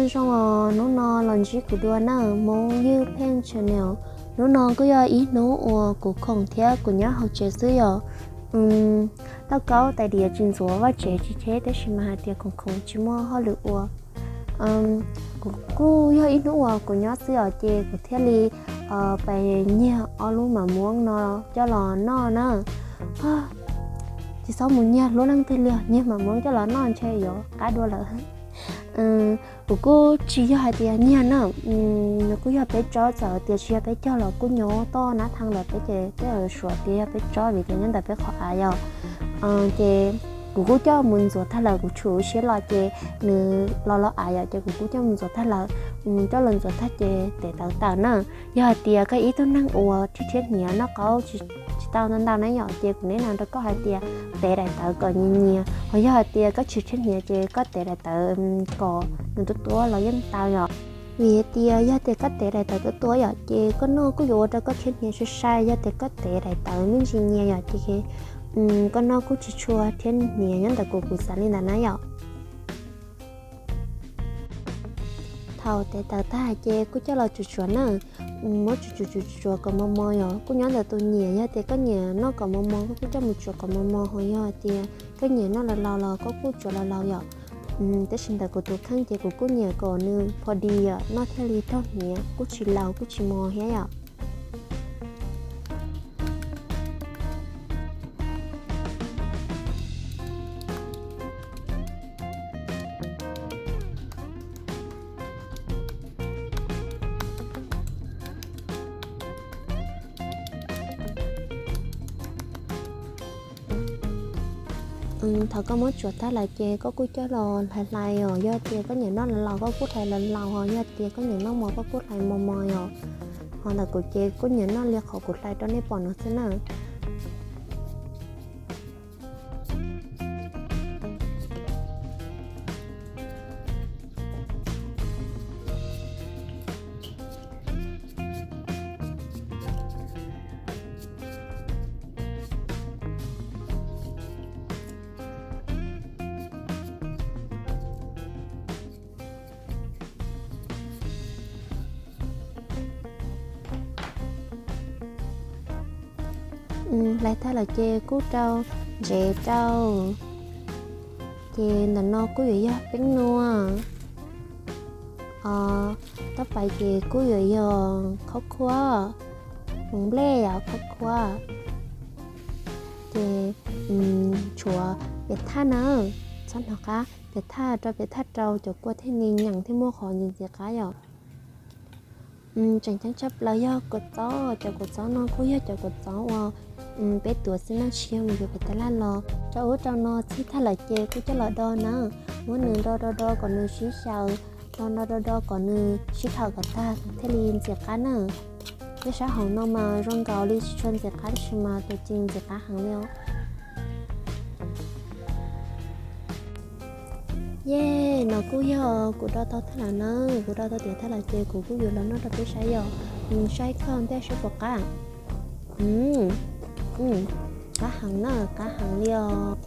Zoo os, hnub no los ntsib kuv dua na, Hmoob Ywj Pheej Channel. Hnub no kuj yog ib hnub uas kuv khoom thiab kuv nyob hauv tsev xwb yom. Lauj kaub tais diav tsis ntxuav, vaj tsev tsis cheb, tab sis mas hais tias khoom khoom tsis muaj hauj lwm ua. Kuv kuj yog ib hnub uas kuv nyob xwb os, ces kuv thiaj li pais nyiag ob lub mam muab no coj los noj na. Tsis txhob mus nyiag hlub leej twg li os, nyiag mam muab coj los noj ntshe yuav qab dua lawm. Kuv kuj tsis yog hais tias nyiag na, nws kuj yog peb tsob, txawm tias tsis yog peb cog los kuj nyob toj nab thaj lawm, peb ces tej zaum suav tias yog peb tsob vim tias nyob ntawm peb qhov av yom. Ces kuv kuj coj mus ntxuav tag lawm, kuv tshum siab los ces nws los los av yom, ces kuv kuj coj mus ntxuav tag lawm. Coj los ntxuav tag ces tev tawv tawm na. Yog hais tias koj ib tug neeg uas rhiab rhiab hniav noj qaub tsis tau ntau ntau na yom, ces kuv nim no rau koj hais tias tev daim tawv kom nyias nyias, ho yog hais tias koj tsis rhiab hniav ces koj tev daim tawv kom nws tuab tuab los yeej tau yom. Vim hais tias yog tias koj tev daim tawv tuab tuab yom, ces koj noj kuj yuav ua rau koj rhiab hniav sai sai, yog tias koj tev daim tawv me ntsis nyias yom, ces koj noj kuj tsis tshua rhiab hniav, nyob ntawm kuv kuv xav li ntawd na yom. Thaum tev tawv tag ces kuj coj los tsuav tsuav na, muab tsuav tsuav tsuav tsuav kom mos mos yom, kuj nyob ntawm tus nyiam, yog tias koj nyiam noj kom mos mos koj kuj coj mus tsuav kom mos mos, ho yog hais tias koj nyiam noj laus laus los koj kuj tsuav laus laus yom. Tab sis ntawm kuv tus kheej ces kuv kuj nyiam kom nws pho dis yom, noj thiaj li raug hniav, kuj tsis laus kuj tsis mos thiab yom. Thaum koj muab tsuav tag lawm ces koj kuj coj los hlais hlais os, yog tias koj nyiam noj laus laus koj kuj hlais laus laus, ho yog tias koj nyiam noj mos koj kuj hlais mos mos os. Ho ntawm kuv ces kuj nyiam noj li qhov kuv hlais rau nej pom no xwb na. Hlais tag lawm ces kuj rau ntsev rau. Ces ntawm no kuj yuav yog peeb nua, tab pais ces kuj yuav yog khaub khuab, hmoov nplej yom, khaub khuab. Ces tshuav piam thaj na, txhob hnov qab, piam thaj rau, piam thaj rau cov kua thiaj li nyeem thiaj muaj qhov ntxiv ntxiv qab yom. Tseem ceeb tshaj plaws yog kua txob, cov kua txob no kuj yog cov kua txob uas peb tuav xwb na, tsis yog mus yuav pem tab laj los. Rau ub rau no txhij tag lawm ces kuj coj los do na, muab nws do do do kom nws sib xyaw, do do do do kom nws sib thawm kom tag thiaj li ntxiv qab na. Tej sab hauv no mas zoo nkaus li tsis tshua ntxiv qab tab sis mas tus ci ntxiv qab heev li os. Yej, no kuj yog kuv do tau tag lawm na, kuv do tau tiav tag lawm ces kuv kuj yuav los noj rau peb saib yom. Saib koj npej saib puas qab. Qab heev na, qab heev li os.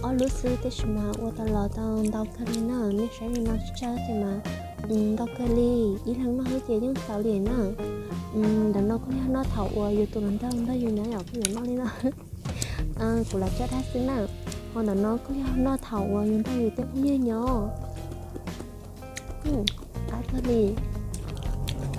Ob lub xwb tab sis mas ua tau los tau ntau kawg li na, nej saib li no tsawg ces mas ntau kawg li, ib leeg noj xwb ces yeej tau li na. Ntawm no kuj yog noj thaum uas yus tus hluas nraug nrog yus nyob yom, kuj yuav noj li no. Kuv los coj dab xwb na. Ho ntawm no kuj yog noj thaum uas yus nrog yus tej phooj ywg nyob. Qab kawg li.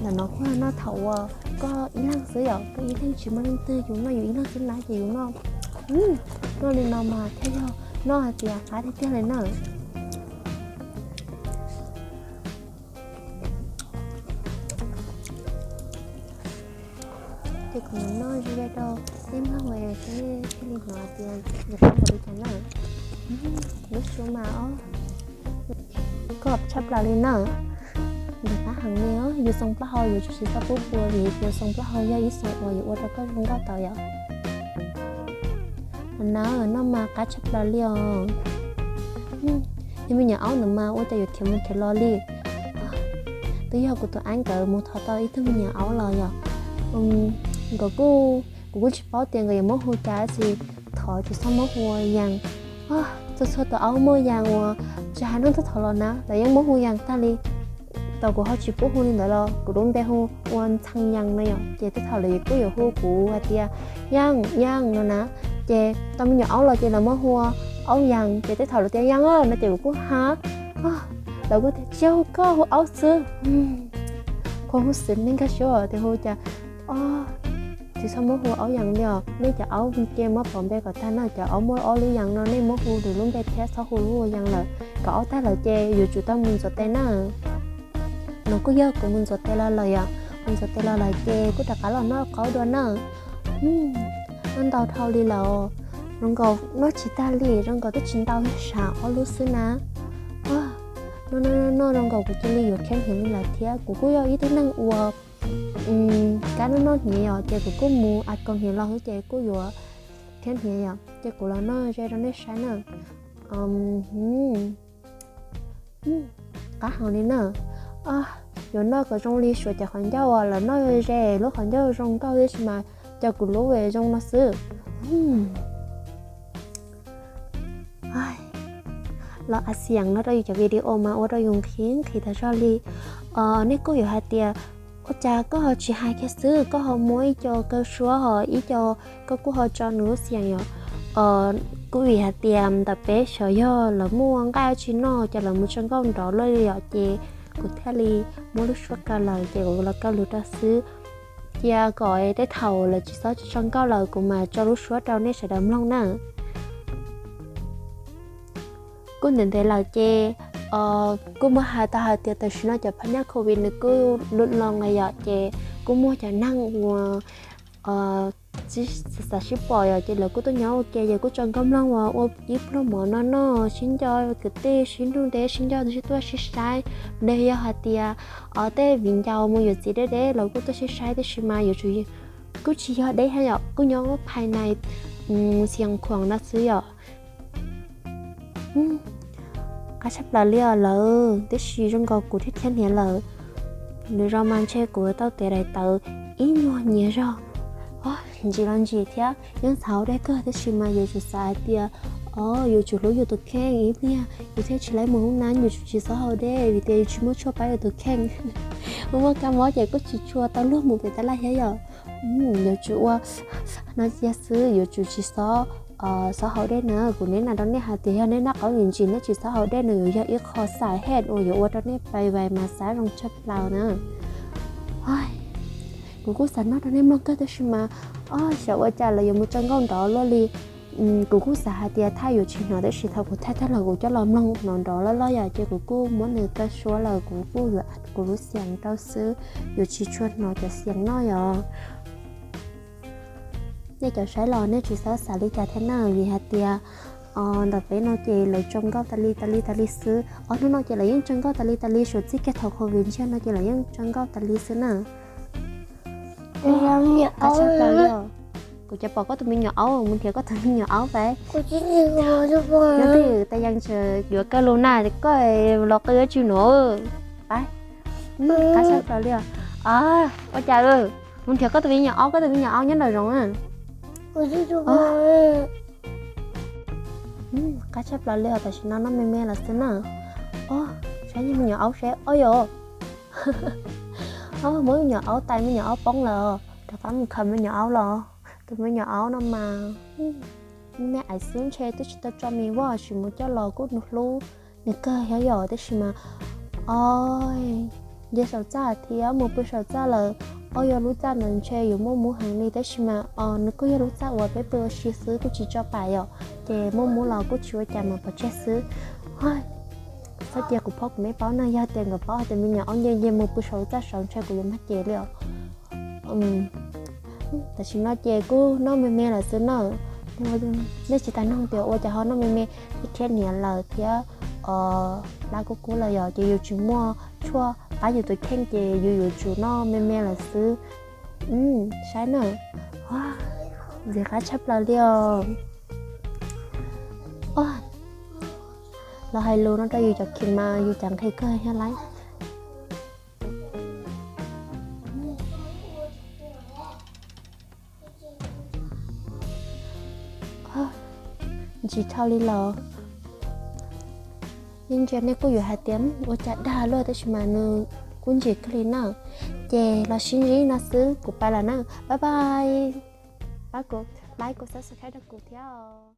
Ntawm no kuj yog noj thaum uas koj ib leeg xwb yom, koj ib leeg tsis muaj leej twg, yus noj yus ib leeg xwb na ces yus noj, noj li no mas thiaj yog noj hais tias qab tiag tiag li na. Ces kuv mam noj ze ze rau nej mloog es nej thiaj li hnov tias nws qab npaum li cas na. Lub suab mas os, koj tshaj plaws li na. Nws qab heev li os, yus xoo plaub hau yus tsis tau pub pua vim tias xoo plaub hau yog ib xoo uas yuav ua rau koj zoo nkauj tau yom. Noj mas qab tshaj plaws li os. Yog me nyuam aub ntawd mas ua cas yuav khiav mus khiav los li. Twb yog kuv tus aib nkawd mus thov tau ib tug me nyuam aub los yom. Nkawd kuj Kuv kuj tsis paub tias nkawd yuav muab hu cas, tab sis thov tsis txhob muab hu ua Yees. Txhua txhua tus aub muaj Yees uas tsis hais noj tag thaum los na, lawv yeej muab hu Yees tag li. Thaum kuv ho tsis pub hu li ntawd los kuv lub npe hu ua Ntxhee Yees no yom, ces tej thaum lawv kuj yuav hu kuv hais tias Yees, Yees no na. Ces tau me nyuam aub los ces lawv muab hu ua Aub Yees, ces tej thaum lawv tias Yees no ces kuv kuj ha, lawv kuj tias tsis yog, hu koj hu aub xwb. Khuv xim nej nkag siab tias hu cas. Tsis txhob muab hu Aub Yees li os, nej cov aub ces muab pov npe kom tag na, cov aub muaj ob lub Yees no nej muab hu nws lub npe thiab, txhob hu lub ua Yees lawm. Kom aub tag lawm ces yuav tsum tau mus ntxuav tes na. No kuj yog kuv mus ntxuav tes los lawm yom, mus ntxuas tes los lawm ces kuj rov qab los noj qaub dua na. Noj ntau dhau li lawm, zoo nkaus noj tsis tag li, zoo nkaus twb tsis ntau, sav ob lub xwb na. Noj noj noj zoo nkaus kuv cia li yuav khiav hniav li lawm thiab. Kuv kuj yog ib tug neeg uas kab noj noj hniav yom, ces kuv kuj mus a kaus hniav los xwb ces kuj yuav khiav hniav yom, ces kuv los noj ze rau nej saib na. Qab heev li na. Yuav noj kom zoo li Suav cov qhov ncauj uas lawv noj ze, lub qhov ncauj zoo nkauj, tab sis mas cov kuv lub zoo no xwb. Los a xiam no rau yus cov video mas ua rau yus nqhis nqhis tas zog li. Nej kuj yuav hais tias ua cas koj ho tsis hais kiag xwb, koj ho muab ib co kaw suab ho ib co, koj kuj ho tso nws lub xiam yom. Kuj vim hais tias ntawm peb xyov yog lawv muaj nqaij tsis noj ces lawv mus tso nkauj nrov luaj li yom, ces kuv thiaj li muab lub suab kaw lawm ces kuv los kaw lus rau xwb. Cia kom tej thaum lawv tsis txhob tso nkauj lawm kuv mam tso lub suab rau nej sawv daws mloog na. Kuj ntev ntev lawm ces kuj muab hais tau hais tias tam sim no cov phaj nyaj covid nws kuj lub loo li yom, ces kuj muaj cov neeg uas xav sib pom yom, ces lawv kuj tuaj nyob ua ke ces kuj tso nkauj mloog uas ua ib pluag mov no noj, sib nco kwv tij, sib nrug deb, sib nco sib tuaj sib saib. Los yog hais tias tej viv ncaus mus yuav txiv deb deb los kuj tuaj sib saib, tab sis mas yuav tsum kuj tsis yog deb thiab yom, kuj nyob phais nais xias khuam no xwb yom. Qab tshaj plaws li os lawm, tab sis zoo nkaus kuv thiaj khiav hniav lawm. Nws zoo mas ntshe kuv tau tes daim tawv ib nyuag nyias zog. Ntsim los ntsim thiab yeej xav haus dej kawg, tab sis mas yuav tsum xav hais tias, o, yuav tsum hlub yus tus kheej ib pliag, yus thiaj tsis laib mus hoob nab, yuav tsum tsis txhob haus dej vim tias yus tsis muaj tshuaj pab yus tus kheej. Muaj muaj kab mob ces kuj tsis tshua tau luag mus pem tab laj thiab yom. Yuav tsum ua no cia xwb, yuav tsum tsis txhob, txhob haus dej na. Kuv neb na rau nej hais tias yog nej noj qaub ntsim ntsim nej tsis txhob haus dej, nws yuav yog ib qho xav hej uas yuav ua rau nej pais vais mas xav zoo tshaj plaws na. Kuv kuj xav noj rau nej mloog kawg tab sis mas, o, xyov ua cas lawv yuav mus tso nkauj nrov luaj li. Kuv kuj xav hais tias thaij yuav tsis hnov, tab sis thaum kuv thaij tag los kuv coj los mloog hnov nrov loj loj yom, ces kuv kuj muab nws kaw suab lawm, kuv kuj yuav kuv lub xiam rau xwb, yuav tsis tshua hnov cov xiam no yom. Nej cov saib los nej tsis txhob xav li cas thiab na, vim hais tias ntawm peb no ces lawv tso nkauj tas li tas li tas li xwb. Ob hnub no ces lawv yeej tso nkauj tas li tas li, suav txij kiag thaum covid ntsiag no ces lawv yeej tso nkauj tas li xwb na. Qab tshaj plaws li os. Kuv cia pom koj tus me nyuam aub, mus nrhiav koj tus me nyuam aub pais. Nyob twj ywm, tais yees tseem yuav kaw lus na, koj los qw ua tsis hnov. Pais. Qab tshaj plaws li os. Ua cas, mus nrhiav koj tus me nyuam aub, koj tus me nyuam aub nyob nraum zoov na. Qab tshaj plaws li os, tam sim no noj me me lawm xwb na. Saib me nyuam aub seb, o yom. Muab me nyuam aub tais, me nyuam aub poob lawm, rov qab mus khaws me nyuam aub los. Tus me nyuam aub no mas me me aiv xwb, ntshe twb tsis tau tso mis voj, tab sis mus coj los kuj nws hlub nws kawg thiab yom, tab sis mas, o, nce saum txaj thiab mus pw saum txaj lawm. O, yog lub txaj ntawd ntshe yuav muaj mub heev li, tab sis mas, o, nws kuj yog lub txaj uas peb pw ua si xwb kuj tsis tso pam yom, ces muaj mub los kuj tsis ua cas mas pov tseg xwb. Txhob cia kuv phob kuv me paub na, yog tias nkawd paub hais tias me nyuam aub nce nce mus pw saum lub txaj saud ntshe kuv yuav mag ces li os. Tam sim no ces kuj noj me me lawm xwb na. Nej tsis tas noog tias ua cas ho noj me me, thiab khiav hniav lawm thiab, o, lab kub kub lawm yom, ces yus tsis muaj tshuaj pab yus tus kheej ces yus yuav tsum noj me me lawm xwb. Saib na, ntxim qab tshaj plaws li os. Los hais lus no rau yus cov khim mas yus cov nqhis kawg thiab lauj. ntsis dhau li los yeej ntsia nej kuj yuav hais tias ua cas dag luaj, tab sis mas nws kuj ntsim kawg li na. Ces los sib ntsib no xwb, kuv pais lawm na. Bye bye. Pab kuv like, kuv subscribe rau kuv thiab os.